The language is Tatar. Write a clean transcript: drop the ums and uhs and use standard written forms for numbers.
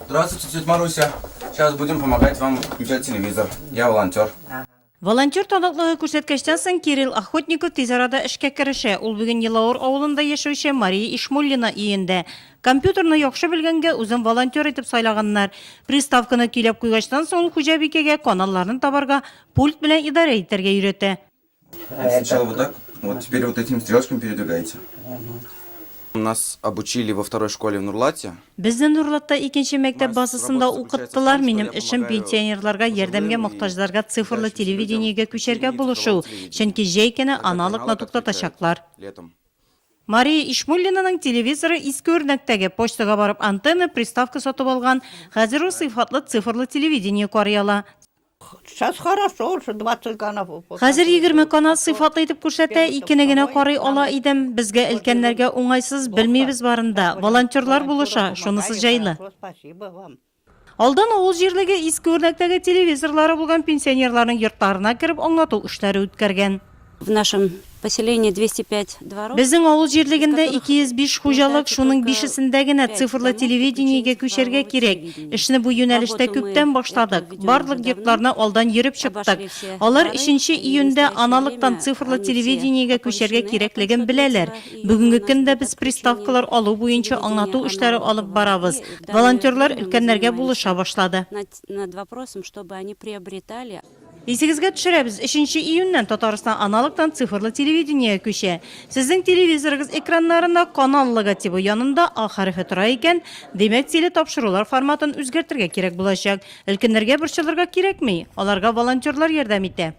Здравствуйте, тетя Маруся. Сейчас будем помогать вам включать телевизор. Я волонтер. Волонтер таныклыгы күрсәткәчтән соң, Кирилл Охотников тиз арада эшкә керешә. Ул бүген Елаур авылында яшәүче Мария Ишмуллина өендә. Компьютерны яхшы белгәнгә, үзен волонтер итеп сайлаганнар. Приставканы көйләп куйгачтан соң, ул хуҗабикәгә каналларны табарга, пульт белән идарә итәргә өйрәтә. Сначала вот так, вот теперь вот этими стрелочками передвигайте. Нас обучили во второй школе в Нурлате. Безне Нурлатта икенче мәктәп базасында укыттылар. Минем эшем, пенсионерларга, ярдәмгә мохтаҗларга цифрлы телевидениегә күчәргә булышу, чөнки җәй көне аналогны туктатачаклар. Мария Ишмуллинаның телевизоры иске үрнәктәге, почтага барып антенна, приставка сатып алган, хәзер ул сыйфатлы цифрлы телевидение карый ала. Сейчас хорошо, что 20 каналов. Хәзер 20 канал сыйфатлы итеп күрсәтә, икене генә карый ала идем. Безгә, өлкәннәргә, уңайсыз, белмибез барын да. Волонтерлар булыша, шунысы җайлы. Спасибо вам. Алдан авыл җирлеге иске үрнәктәге телевизорлары булган пенсионерларның йортларына кереп аңлату эшләре үткәргән. В нашем поселении 205 дворов. Безнең авыл җирлегендә 205 хуҗалык, шуның бишесендә генә цифрлы телевидениегә күчәргә кирәк. Эшне бу юнәлештә күптән башладык. Барлык йортларны алдан йөреп чыктык. Алар өченче июньдә аналогтан цифрлы телевидениегә күчәргә кирәклеген беләләр. Бүгенге көндә без приставкалар алу буенча аңлату эшләре алып барабыз. Волонтерлар өлкәннәргә булыша башлады. Над вопросом, чтобы они приобретали. Исегезгә төшерәбез, өченче июньнән Татарстан аналогтан цифрлы телевидениегә күчә. Сезнең телевизорыгыз экраннарында канал логотибы янында А хәрефе тора икән, димәк, телетапшырулар форматын үзгәртергә кирәк булачак. Өлкәннәргә борчылырга кирәкми, аларга волонтерлар ярдәм итә.